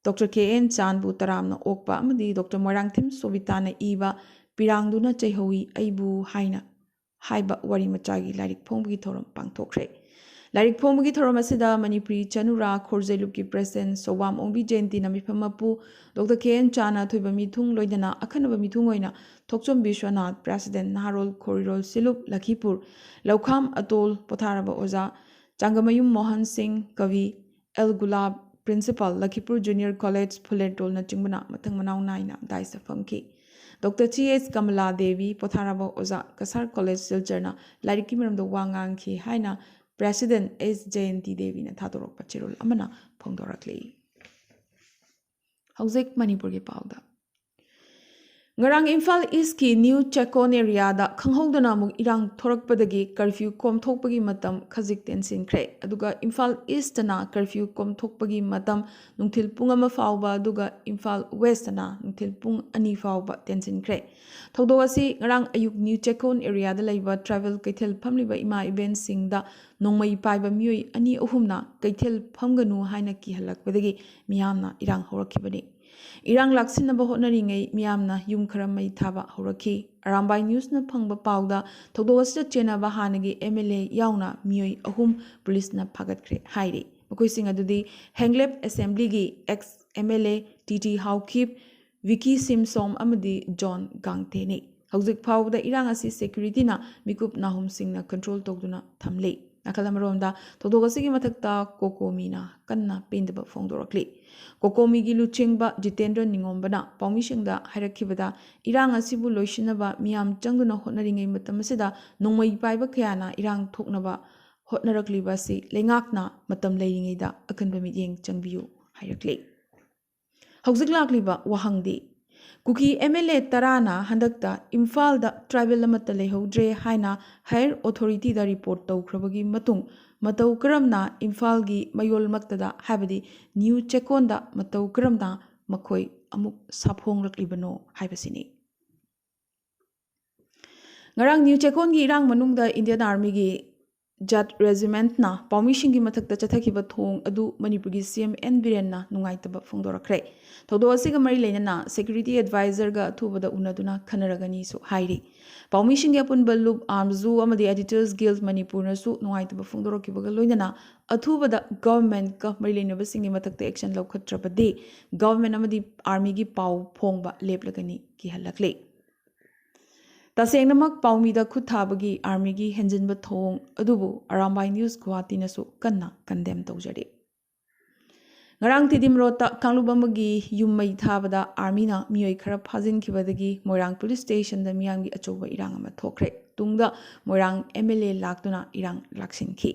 ꯗꯣꯛꯇꯔ ꯀꯦ ꯑꯦꯟ ꯆꯥꯟꯕꯨ ꯇꯔꯥꯝꯅ ꯑꯣꯛꯄ ꯑꯃꯗꯤ ꯗꯣꯛꯇꯔ ꯃꯣꯏꯔꯥꯡꯊꯦꯝ ꯁꯣꯕꯤꯇꯥꯅ ꯏꯕ ꯄꯤꯔꯥꯡꯗꯨꯅ ꯆꯩꯍꯧꯏ ꯑꯩꯕꯨ ꯍꯥꯏꯅ ꯍꯥꯏꯕ ꯋꯥꯔꯤ ꯃꯆꯥꯒꯤ ꯂꯥꯏꯔꯤꯛ ꯐꯣꯡꯕꯒꯤ ꯊꯧꯔꯝ ꯄꯥꯡꯊꯣꯛꯈ꯭ꯔꯦ꯫ ꯂꯥꯏꯔꯤꯛ ꯐꯣꯡꯕꯒꯤ ꯊꯧꯔꯝ ꯑꯁꯤꯗ ꯃꯅꯤꯄꯨꯔꯤ ꯆꯅꯨꯔꯥ ꯈꯣꯔꯖꯩ ꯂꯨꯞꯀꯤ ꯄ꯭ꯔꯦꯁꯤꯗꯦꯟꯠ ꯁꯣꯕꯥꯝ ꯑꯣꯡꯕꯤ ꯖꯌꯟꯇꯤꯅ ꯃꯤꯐꯝ ꯃꯄꯨ, ꯗꯣꯛꯇꯔ ꯀꯦ ꯑꯦꯟ ꯆꯥꯟꯅ ꯑꯊꯣꯏꯕ ꯃꯤꯊꯨꯡ ꯂꯣꯏꯅꯅ ꯑꯈꯟꯅꯕ ꯃꯤꯊꯨꯡ ꯑꯣꯏꯅ ꯊꯣꯛꯆꯣꯝ ꯕꯤꯁ꯭ꯋꯅꯥꯊ, ꯄ꯭ꯔꯦꯁꯤꯗꯦꯟꯠ ꯅꯍꯥꯔꯣꯜ ꯈꯣꯔꯤꯔꯣꯜ ꯁꯤꯂꯨꯞ ꯂꯈꯤꯄꯨꯔ, ꯂꯧꯈꯥꯝ ꯑꯇꯣꯜ, ꯄꯣꯊꯥꯔꯕ ꯑꯣꯖꯥ ꯆꯥꯡꯒꯃꯌꯨꯝ ꯃꯣꯍꯟ ꯁꯤꯡ, ꯀꯕꯤ ꯑꯦꯜ ꯒꯨꯂꯥꯕ, ꯄ꯭ꯔꯤꯟꯁꯤꯄꯥꯜ, ꯂꯈꯤꯄꯨꯔ ꯖꯨꯅꯤꯌꯔ ꯀꯣꯂꯦꯖ ꯐꯨꯂꯦꯔꯇꯣꯜꯅꯆꯤꯡꯕꯅ ꯃꯊꯪ ꯃꯅꯥꯎ ꯅꯥꯏꯅ ꯗꯥꯏꯁꯇ ꯐꯝꯈꯤ꯫ ꯗꯣꯛꯇꯔ ꯆꯤ ꯑꯦꯁ ꯀꯃꯂꯥ ꯗꯦꯕꯤ, ꯄꯣꯊꯥꯔꯕ ꯑꯣꯖꯥ, ꯀꯁꯥꯔ ꯀꯣꯂꯦꯖ ꯁꯤꯜꯆꯔꯅ ꯂꯥꯏꯔꯤꯛꯀꯤ ꯃꯔꯝꯗ ꯋꯥ ꯉꯥꯡꯈꯤ ꯍꯥꯏꯅ ꯄ꯭ꯔꯦꯁꯤꯗꯦꯟꯠ ꯑꯦꯁ ꯖꯌꯟꯇꯤ ꯗꯦꯕꯤꯅ ꯊꯥꯗꯣꯔꯛꯄ ꯆꯦꯔꯣꯜ ꯑꯃꯅ ꯐꯣꯡꯗꯣꯔꯛꯂꯤ꯫ ꯍꯧꯖꯤꯛ ꯃꯅꯤꯄꯨꯔꯒꯤ ꯄꯥꯎꯗ꯫ ꯉꯔꯥꯡ ꯏꯝꯐꯥꯜ ꯏꯁꯀꯤ ꯅ꯭ꯌꯨ ꯆꯦꯀꯣꯟ ꯑꯦꯔꯤꯌꯥꯗ ꯈꯪꯍꯧꯗꯅ ꯑꯃꯨꯛ ꯏꯔꯥꯡ ꯊꯣꯔꯛꯄꯗꯒꯤ ꯀꯔꯐ꯭ꯌꯨ ꯀꯣꯝꯊꯣꯛꯄꯒꯤ ꯃꯇꯝ ꯈꯖꯤꯛ ꯇꯦꯟꯁꯤꯟꯈ꯭ꯔꯦ꯫ ꯑꯗꯨꯒ ꯏꯝꯐꯥꯜ ꯏꯁꯇꯅ ꯀꯔꯐ꯭ꯌꯨ ꯀꯣꯝꯊꯣꯛꯄꯒꯤ ꯃꯇꯝ ꯅꯨꯡꯊꯤꯜ ꯄꯨꯡ ꯑꯃ ꯐꯥꯎꯕ, ꯑꯗꯨꯒ ꯏꯝꯐꯥꯜ ꯋꯦꯁꯇꯅ ꯅꯨꯡꯊꯤꯜ ꯄꯨꯡ ꯑꯅꯤ ꯐꯥꯎꯕ ꯇꯦꯟꯁꯤꯟꯈ꯭ꯔꯦ꯫ ꯊꯧꯗꯣꯛ ꯑꯁꯤ ꯉꯔꯥꯡ ꯑꯌꯨꯛ ꯅ꯭ꯌꯨ ꯆꯦꯀꯣꯟ ꯑꯦꯔꯤꯌꯥꯗ ꯂꯩꯕ ꯇ꯭ꯔꯥꯏꯕꯦꯜ ꯀꯩꯊꯦꯜ ꯐꯝꯂꯤꯕ ꯏꯃꯥ ꯏꯕꯦꯟꯁꯤꯡꯗ ꯅꯣꯡꯃꯩ ꯄꯥꯏꯕ ꯃꯤꯑꯣꯏ ꯑꯅꯤ ꯑꯍꯨꯝꯅ ꯀꯩꯊꯦꯜ ꯐꯝꯒꯅꯨ ꯍꯥꯏꯅ ꯀꯤꯍꯜꯂꯛꯄꯗꯒꯤ ꯃꯤꯌꯥꯝꯅ ꯏꯔꯥꯡ ꯍꯧꯔꯛꯈꯤꯕꯅꯤ꯫ ꯏꯔꯥꯡ ꯂꯥꯛꯁꯤꯟꯅꯕ ꯍꯣꯠꯅꯔꯤꯉꯩ ꯃꯤꯌꯥꯝꯅ ꯌꯨꯝ ꯈꯔ ꯃꯩ ꯊꯥꯕ ꯍꯧꯔꯛꯈꯤ꯫ ꯑꯔꯥꯝꯕꯥꯏ ꯅ꯭ꯌꯨꯁꯅ ꯐꯪꯕ ꯄꯥꯎꯗ ꯊꯧꯗꯣꯛ ꯑꯁꯤꯗ ꯆꯦꯟꯅꯕ ꯍꯥꯟꯅꯒꯤ ꯑꯦꯝ ꯑꯦꯜ ꯑꯦ ꯌꯥꯎꯅ ꯃꯤꯑꯣꯏ ꯑꯍꯨꯝ ꯄꯨꯂꯤꯁꯅ ꯐꯥꯒꯠꯈ꯭ꯔꯦ ꯍꯥꯏꯔꯤ꯫ ꯃꯈꯣꯏꯁꯤꯡ ꯑꯗꯨꯗꯤ ꯍꯦꯡꯂꯦꯞ ꯑꯦꯁꯦꯝꯕ꯭ꯂꯤꯒꯤ ex M L A T T Haokip, Vicky Simsom ꯑꯃꯗꯤ ꯖꯣꯟ ꯒꯥꯡꯇꯦꯅꯤ꯫ ꯍꯧꯖꯤꯛ ꯐꯥꯎꯕꯗ ꯏꯔꯥꯡ ꯑꯁꯤ ꯁꯦꯀ꯭ꯌꯨꯔꯤꯇꯤꯅ ꯃꯤꯀꯨꯞ ꯅꯥꯍꯨꯝꯁꯤꯡꯅ ꯀꯟꯇ꯭ꯔꯣꯜ ꯇꯧꯗꯨꯅ ꯊꯝꯂꯤ꯫ ꯅꯥꯀꯜ ꯑꯃꯔꯣꯝꯗ ꯊꯧꯗꯣꯛ ꯑꯁꯤꯒꯤ ꯃꯊꯛꯇ ꯀꯣꯀꯣꯃꯤꯅ ꯀꯟꯅ ꯄꯦꯟꯗꯕ ꯐꯣꯡꯗꯣꯔꯛꯂꯤ꯫ ꯀꯣꯀꯣꯃꯤꯒꯤ ꯂꯨꯆꯤꯡꯕ ꯖꯤꯇꯦꯟꯗ꯭ꯔ ꯅꯤꯉꯣꯝꯕꯅ ꯄꯥꯎꯃꯤꯁꯤꯡꯗ ꯍꯥꯏꯔꯛꯈꯤꯕꯗ, ꯏꯔꯥꯡ ꯑꯁꯤꯕꯨ ꯂꯣꯏꯁꯤꯟꯅꯕ ꯃꯤꯌꯥꯝ ꯆꯪꯗꯨꯅ ꯍꯣꯠꯅꯔꯤꯉꯩ ꯃꯇꯝ ꯑꯁꯤꯗ ꯅꯣꯡꯃꯩ ꯄꯥꯏꯕ ꯀꯌꯥꯅ ꯏꯔꯥꯡ ꯊꯣꯛꯅꯕ ꯍꯣꯠꯅꯔꯛꯂꯤꯕ ꯑꯁꯤ ꯂꯩꯉꯥꯛꯅ ꯃꯇꯝ ꯂꯩꯔꯤꯉꯩꯗ ꯑꯀꯟꯕ ꯃꯤꯠꯌꯦꯡ ꯆꯪꯕꯤꯌꯨ ꯍꯥꯏꯔꯛꯂꯤ꯫ ꯍꯧꯖꯤꯛ ꯂꯥꯛꯂꯤꯕ ꯋꯥꯍꯪꯗꯤ, ꯀꯨꯀꯤ ꯑꯦꯝ ꯑꯦꯜ ꯑꯦ ꯇꯔꯥꯅ ꯍꯟꯗꯛꯇ ꯏꯝꯐꯥꯜꯗ ꯇ꯭ꯔꯥꯏꯕꯦꯜ ꯑꯃꯠꯇ ꯂꯩꯍꯧꯗ꯭ꯔꯦ ꯍꯥꯏꯅ ꯍꯥꯌꯔ ꯑꯣꯊꯣꯔꯤꯇꯤꯗ ꯔꯤꯄꯣꯔꯠ ꯇꯧꯈ꯭ꯔꯕꯒꯤ ꯃꯇꯨꯡ ꯃꯇꯧ ꯀꯔꯝꯅ ꯏꯝꯐꯥꯜꯒꯤ ꯃꯌꯣꯜꯃꯛꯇꯗ, ꯍꯥꯏꯕꯗꯤ ꯅ꯭ꯌꯨ ꯆꯦꯀꯣꯟꯗ ꯃꯇꯧ ꯀꯔꯝꯅ ꯃꯈꯣꯏ ꯑꯃꯨꯛ ꯁꯥꯐꯣꯡꯂꯛꯂꯤꯕꯅꯣ ꯍꯥꯏꯕꯁꯤꯅꯤ꯫ ꯉꯔꯥꯡ ꯅ꯭ꯌꯨ ꯆꯦꯀꯣꯟꯒꯤ ꯏꯔꯥꯡ ꯃꯅꯨꯡꯗ ꯏꯟꯗꯤꯌꯟ ꯑꯥꯔꯃꯤꯒꯤ ꯖꯥꯠ ꯔꯦꯖꯤꯃꯦꯟꯠꯅ ꯄꯥꯎꯃꯤꯁꯤꯡꯒꯤ ꯃꯊꯛꯇ ꯆꯠꯊꯈꯤꯕ ꯊꯣꯡ ꯑꯗꯨ ꯃꯅꯤꯄꯨꯔꯒꯤ ꯁꯤ ꯑꯦꯝ ꯑꯦꯟ ꯕꯤꯔꯦꯟꯅ ꯅꯨꯡꯉꯥꯏꯇꯕ ꯐꯣꯡꯗꯣꯔꯛꯈ꯭ꯔꯦ꯫ ꯊꯧꯗꯣꯛ ꯑꯁꯤꯒ ꯃꯔꯤ ꯂꯩꯅꯅ ꯁꯦꯀ꯭ꯌꯨꯔꯤꯇꯤ ꯑꯦꯗꯚꯥꯏꯖꯔꯒ ꯑꯊꯨꯕꯗ ꯎꯅꯗꯨꯅ ꯈꯟꯅꯔꯒꯅꯤꯁꯨ ꯍꯥꯏꯔꯤ꯫ ꯄꯥꯎꯃꯤꯁꯤꯡꯒꯤ ꯑꯄꯨꯟꯕ ꯂꯨꯞ ꯑꯥꯔꯝꯖꯨ ꯑꯃꯗꯤ ꯑꯦꯗꯤꯇꯔꯁ ꯒꯤꯜ ꯃꯅꯤꯄꯨꯔꯅꯁꯨ ꯅꯨꯡꯉꯥꯏꯇꯕ ꯐꯣꯡꯗꯣꯔꯛꯈꯤꯕꯒ ꯂꯣꯏꯅꯅ ꯑꯊꯨꯕꯗ ꯒꯚꯔꯟꯃꯦꯟꯠꯀ ꯃꯔꯤ ꯂꯩꯅꯕꯁꯤꯡꯒꯤ ꯃꯊꯛꯇ ꯑꯦꯛꯁꯟ ꯂꯧꯈꯠꯇ꯭ꯔꯕꯗꯤ ꯒꯚꯔꯟꯃꯦꯟꯠ ꯑꯃꯗꯤ ꯑꯥꯔꯃꯤꯒꯤ ꯄꯥꯎ ꯐꯣꯡꯕ ꯂꯦꯞꯂꯒꯅꯤ ꯀꯤꯍꯜꯂꯛꯂꯤ꯫ ꯇꯁꯦꯡꯅꯃꯛ ꯄꯥꯎꯃꯤꯗ ꯈꯨꯠ ꯊꯥꯕꯒꯤ ꯑꯥꯔꯃꯤꯒꯤ ꯍꯦꯟꯖꯤꯟꯕ ꯊꯧꯑꯣꯡ ꯑꯗꯨꯕꯨ ꯑꯔꯥꯝꯕꯥꯏ ꯅ꯭ꯌꯨꯁ ꯒꯨꯋꯥꯍꯥꯇꯤꯅꯁꯨ ꯀꯟꯅ ꯀꯟꯗꯦꯝ ꯇꯧꯖꯔꯤ꯫ ꯉꯔꯥꯡ ꯇꯤꯗꯤꯝ ꯔꯣꯗꯇ ꯀꯥꯡꯂꯨꯞ ꯑꯃꯒꯤ ꯌꯨꯝ ꯃꯩ ꯊꯥꯕꯗ ꯑꯥꯔꯃꯤꯅ ꯃꯤꯑꯣꯏ ꯈꯔ ꯐꯥꯖꯤꯟꯈꯤꯕꯗꯒꯤ ꯃꯣꯏꯔꯥꯡ ꯄꯨꯂꯤꯁ ꯁ꯭ꯇꯦꯁꯟꯗ ꯃꯤꯌꯥꯝꯒꯤ ꯑꯆꯧꯕ ꯏꯔꯥꯡ ꯑꯃ ꯊꯣꯛꯈ꯭ꯔꯦ꯫ ꯇꯨꯡꯗ ꯃꯣꯏꯔꯥꯡ ꯑꯦꯝ ꯑꯦꯜ ꯑꯦ ꯂꯥꯛꯇꯨꯅ ꯏꯔꯥꯡ ꯂꯥꯛꯁꯤꯟꯈꯤ꯫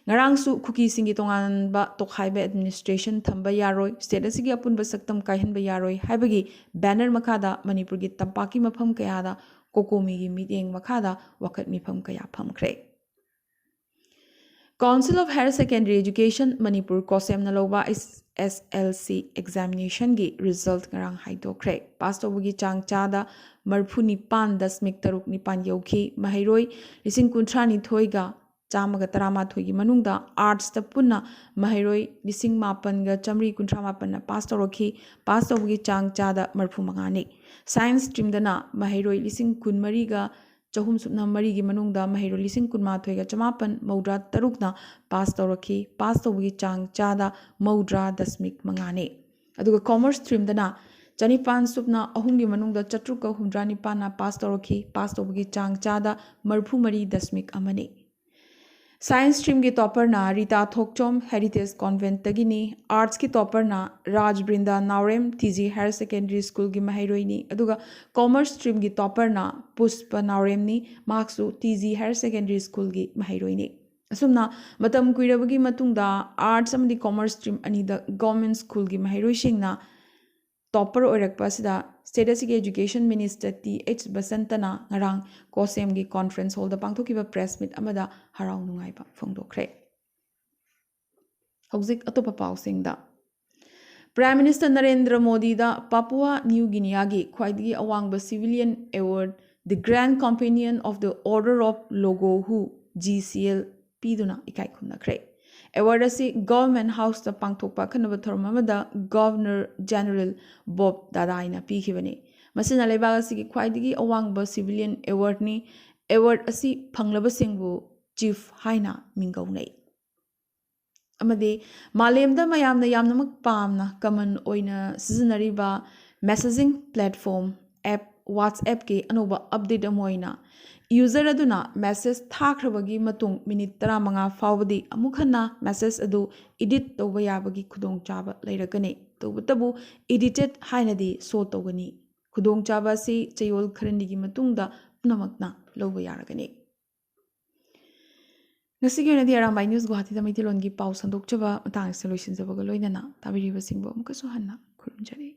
ꯉꯔꯥꯡꯁꯨ ꯀꯨꯀꯤꯁꯤꯡꯒꯤ ꯇꯣꯉꯥꯟꯕ ꯇꯣꯈꯥꯏꯕ ꯑꯦꯗꯃꯤꯅꯤꯁꯇ꯭ꯔꯦꯁꯟ ꯊꯝꯕ ꯌꯥꯔꯣꯏ, ꯁ꯭ꯇꯦꯠ ꯑꯁꯤꯒꯤ ꯑꯄꯨꯟꯕ ꯁꯛꯇꯝ ꯀꯥꯏꯍꯟꯕ ꯌꯥꯔꯣꯏ ꯍꯥꯏꯕꯒꯤ ꯕꯦꯅꯔ ꯃꯈꯥꯗ ꯃꯅꯤꯄꯨꯔꯒꯤ ꯇꯝꯄꯥꯛꯀꯤ ꯃꯐꯝ ꯀꯌꯥꯗ ꯀꯣꯀꯣꯃꯤꯒꯤ ꯃꯤꯠꯌꯦꯡ ꯃꯈꯥꯗ ꯋꯥꯀꯠ ꯃꯤꯐꯝ ꯀꯌꯥ ꯐꯝꯈ꯭ꯔꯦ꯫ Council of Higher Secondary Education Manipur, ꯀꯣꯁꯦꯝꯅ ꯂꯧꯕ ꯑꯦꯁ ꯑꯦꯁ ꯑꯦꯜ ꯁꯤ ꯑꯦꯛꯖꯥꯃꯤꯅꯦꯁꯟꯒꯤ ꯔꯤꯖꯜꯠ ꯉꯔꯥꯡ ꯍꯥꯏꯗꯣꯛꯈ꯭ꯔꯦ꯫ ꯄꯥꯁ ꯇꯧꯕꯒꯤ ꯆꯥꯡ ꯆꯥꯗ ꯃꯔꯤꯐꯨ ꯅꯤꯄꯥꯟ ꯗꯁꯃꯤꯛ ꯇꯔꯨꯛ ꯅꯤꯄꯥꯟ ꯌꯧꯈꯤ꯫ ꯃꯍꯩꯔꯣꯏ ꯂꯤꯁꯤꯡ ꯀꯨꯟꯊ꯭ꯔꯥ ꯅꯤꯊꯣꯏꯒ ꯆꯥꯝꯃꯒ ꯇꯔꯥꯃꯥꯊꯣꯏꯒꯤ ꯃꯅꯨꯡꯗ ꯑꯥꯔꯠꯁꯇ ꯄꯨꯟꯅ ꯃꯍꯩꯔꯣꯏ ꯂꯤꯁꯤꯡ ꯃꯥꯄꯟꯒ ꯆꯥꯝꯃꯔꯤ ꯀꯨꯟꯊ꯭ꯔꯥ ꯃꯥꯄꯟꯅ ꯄꯥꯁ ꯇꯧꯔꯛꯈꯤ꯫ ꯄꯥꯁ ꯇꯧꯕꯒꯤ ꯆꯥꯡ ꯆꯥꯗ ꯃꯔꯤꯐꯨ ꯃꯉꯥꯅꯤ꯫ ꯁꯥꯏꯟꯁ ꯁ꯭ꯇ꯭ꯔꯤꯝꯗꯅ ꯃꯍꯩꯔꯣꯏ ꯂꯤꯁꯤꯡ ꯀꯨꯟꯃꯔꯤꯒ ꯆꯍꯨꯝ ꯁꯨꯞꯅ ꯃꯔꯤꯒꯤ ꯃꯅꯨꯡꯗ ꯃꯍꯩꯔꯣꯏ ꯂꯤꯁꯤꯡ ꯀꯨꯟꯃꯥꯊꯣꯏꯒ ꯆꯃꯥꯄꯟ ꯃꯧꯗ꯭ꯔꯥ ꯇꯔꯨꯛꯅ ꯄꯥꯁ ꯇꯧꯔꯛꯈꯤ꯫ ꯄꯥꯁ ꯇꯧꯕꯒꯤ ꯆꯥꯡ ꯆꯥꯗ ꯃꯧꯗ꯭ꯔꯥ ꯗꯁꯃꯤꯛ ꯃꯉꯥꯅꯤ꯫ ꯑꯗꯨꯒ ꯀꯣꯃꯔꯁ ꯁ꯭ꯇ꯭ꯔꯤꯝꯗꯅ ꯆꯅꯤꯄꯥꯟ ꯁꯨꯞꯅ ꯑꯍꯨꯝꯒꯤ ꯃꯅꯨꯡꯗ ꯆꯥꯇ꯭ꯔꯨꯛꯀ ꯍꯨꯝꯗ꯭ꯔꯥ ꯅꯤꯄꯥꯟꯅ ꯄꯥꯁ ꯇꯧꯔꯛꯈꯤ꯫ ꯄꯥꯁ ꯇꯧꯕꯒꯤ ꯆꯥꯡ ꯆꯥꯗ ꯃꯔꯤꯐꯨ ꯃꯔꯤ ꯗꯁꯃꯤꯛ ꯑꯃꯅꯤ꯫ ꯁꯥꯏꯟꯁ ꯁ꯭ꯇ꯭ꯔꯤꯝꯒꯤ ꯇꯣꯄꯔꯅ ꯔꯤꯇꯥ ꯊꯣꯛꯆꯣꯝ, ꯍꯦꯔꯤꯇꯦꯖ ꯀꯣꯟꯚꯦꯟꯠꯇꯒꯤꯅꯤ꯫ ꯑꯥꯔꯠꯁꯀꯤ ꯇꯣꯄꯔꯅ ꯔꯥꯖꯕ꯭ꯔꯤꯟꯗꯥ ꯅꯥꯎꯔꯦꯝ, ꯇꯤ ꯖꯤ ꯍꯥꯌꯔ ꯁꯦꯀꯦꯟꯗꯔꯤ ꯁ꯭ꯀꯨꯜꯒꯤ ꯃꯍꯩꯔꯣꯏꯅꯤ꯫ ꯑꯗꯨꯒ ꯀꯣꯃꯔꯁ ꯁ꯭ꯇ꯭ꯔꯤꯝꯒꯤ ꯇꯣꯄꯔꯅ ꯄꯨꯁꯄ ꯅꯥꯎꯔꯦꯝꯅꯤ, ꯃꯍꯥꯛꯁꯨ ꯇꯤ ꯖꯤ ꯍꯥꯌꯔ ꯁꯦꯀꯦꯟꯗꯔꯤ ꯁ꯭ꯀꯨꯜꯒꯤ ꯃꯍꯩꯔꯣꯏꯅꯤ꯫ ꯑꯁꯨꯝꯅ ꯃꯇꯝ ꯀꯨꯏꯔꯕꯒꯤ ꯃꯇꯨꯡꯗ ꯑꯥꯔꯠꯁ ꯑꯃꯗꯤ ꯀꯣꯃꯔꯁ ꯁ꯭ꯇ꯭ꯔꯤꯝ ꯑꯅꯤꯗ ꯒꯚꯔꯟꯃꯦꯟꯠ ꯁ꯭ꯀꯨꯜꯒꯤ ꯃꯍꯩꯔꯣꯏꯁꯤꯡꯅ ꯇꯣꯄꯔ ꯑꯣꯏꯔꯛꯄ ꯑꯁꯤꯗ ꯁ꯭ꯇꯦꯠ ꯑꯁꯤꯒꯤ ꯑꯦꯖꯨꯀꯦꯁꯟ ꯃꯤꯅꯤꯁꯇꯔ ꯇꯤ ꯑꯩꯆ ꯕꯁꯟꯇꯅ ꯉꯔꯥꯡ ꯀꯣꯁꯦꯝꯒꯤ ꯀꯣꯟꯐ꯭ꯔꯦꯟꯁ ꯍꯣꯜꯗ ꯄꯥꯡꯊꯣꯛꯈꯤꯕ ꯄ꯭ꯔꯦꯁ ꯃꯤꯠ ꯑꯃꯗ ꯍꯔꯥꯎ ꯅꯨꯡꯉꯥꯏꯕ ꯐꯣꯡꯗꯣꯛꯈ꯭ꯔꯦ꯫ ꯍꯧꯖꯤꯛ ꯑꯇꯣꯞꯄ ꯄꯥꯎꯁꯤꯡꯗ꯫ ꯄ꯭ꯔꯥꯏꯝ ꯃꯤꯅꯤꯁꯇꯔ ꯅꯔꯦꯟꯗ꯭ꯔ ꯃꯣꯗꯤꯗ ꯄꯥꯄꯨꯋꯥ ꯅ꯭ꯌꯨ ꯒꯤꯅꯤꯌꯥꯒꯤ ꯈ꯭ꯋꯥꯏꯗꯒꯤ ꯑꯋꯥꯡꯕ civilian award, The Grand Companion of the Order of Logohu, G C L, ꯄꯤꯗꯨꯅ ꯏꯀꯥꯏ ꯈꯨꯝꯅꯈ꯭ꯔꯦ꯫ ꯑꯦꯋꯥꯔꯗ ꯑꯁꯤ ꯒꯚꯔꯟꯃꯦꯟꯠ ꯍꯥꯎꯁꯇ ꯄꯥꯡꯊꯣꯛꯄ ꯑꯈꯟꯅꯕ ꯊꯧꯔꯝ ꯑꯃꯗ ꯒꯚꯔꯅꯔ ꯖꯦꯅꯔꯦꯜ ꯕꯣꯕ ꯗꯥꯗꯥꯏꯅ ꯄꯤꯈꯤꯕꯅꯤ꯫ ꯃꯁꯤꯅ ꯂꯩꯕꯥꯛ ꯑꯁꯤꯒꯤ ꯈ꯭ꯋꯥꯏꯗꯒꯤ ꯑꯋꯥꯡꯕ ꯁꯤꯚꯤꯂꯤꯌꯟ ꯑꯦꯋꯥꯔꯗꯅꯤ꯫ ꯑꯦꯋꯥꯔꯗ ꯑꯁꯤ ꯐꯪꯂꯕꯁꯤꯡꯕꯨ ꯆꯤꯐ ꯍꯥꯏꯅ ꯃꯤꯡꯒꯧꯅꯩ꯫ ꯑꯃꯗꯤ ꯃꯥꯂꯦꯝꯗ ꯃꯌꯥꯝꯅ ꯌꯥꯝꯅꯃꯛ ꯄꯥꯝꯅ ꯀꯃꯟ ꯑꯣꯏꯅ ꯁꯤꯖꯤꯟꯅꯔꯤꯕ ꯃꯦꯁꯦꯖꯤꯡ ꯄ꯭ꯂꯦꯠꯐꯣꯔꯝ ꯑꯦꯞ WhatsApp-ꯀꯤ ꯑꯅꯧꯕ ꯑꯞꯗꯦꯠ ꯑꯃ ꯑꯣꯏꯅ, ꯌꯨꯖꯔ ꯑꯗꯨꯅ ꯃꯦꯁꯦꯖ ꯊꯥꯈ꯭ꯔꯕꯒꯤ ꯃꯇꯨꯡ ꯃꯤꯅꯤꯠ ꯇꯔꯥꯃꯉꯥ ꯐꯥꯎꯕꯗꯤ ꯑꯃꯨꯛ ꯍꯟꯅ ꯃꯦꯁꯦꯖ ꯑꯗꯨ ꯏꯗꯤꯠ ꯇꯧꯕ ꯌꯥꯕꯒꯤ ꯈꯨꯗꯣꯡꯆꯥꯕ ꯂꯩꯔꯛꯀꯅꯤ꯫ ꯇꯧꯕꯇꯕꯨ, ꯏꯗꯤꯇꯦꯗ ꯍꯥꯏꯅꯗꯤ ꯁꯣ ꯇꯧꯒꯅꯤ꯫ ꯈꯨꯗꯣꯡꯆꯥꯕ ꯑꯁꯤ ꯆꯌꯣꯜ ꯈꯔꯅꯤꯒꯤ ꯃꯇꯨꯡꯗ ꯄꯨꯝꯅꯃꯛꯅ ꯂꯧꯕ ꯌꯥꯔꯒꯅꯤ꯫ ꯉꯁꯤꯒꯤ ꯑꯣꯏꯅꯗꯤ ꯑꯔꯥꯝꯕꯥꯏ ꯅ꯭ꯌꯨꯁ ꯒꯨꯋꯥꯍꯥꯇꯤꯗ ꯃꯩꯇꯩꯂꯣꯟꯒꯤ ꯄꯥꯎ ꯁꯟꯗꯣꯛꯆꯕ ꯃꯇꯥꯡ ꯑꯁꯤꯗ ꯂꯣꯏꯁꯤꯟꯖꯕꯒ ꯂꯣꯏꯅꯅ ꯇꯥꯕꯤꯔꯤꯕꯁꯤꯡꯕꯨ ꯑꯃꯨꯛꯀꯁꯨ ꯍꯟꯅ ꯈꯨꯔꯨꯝꯖꯔꯤ꯫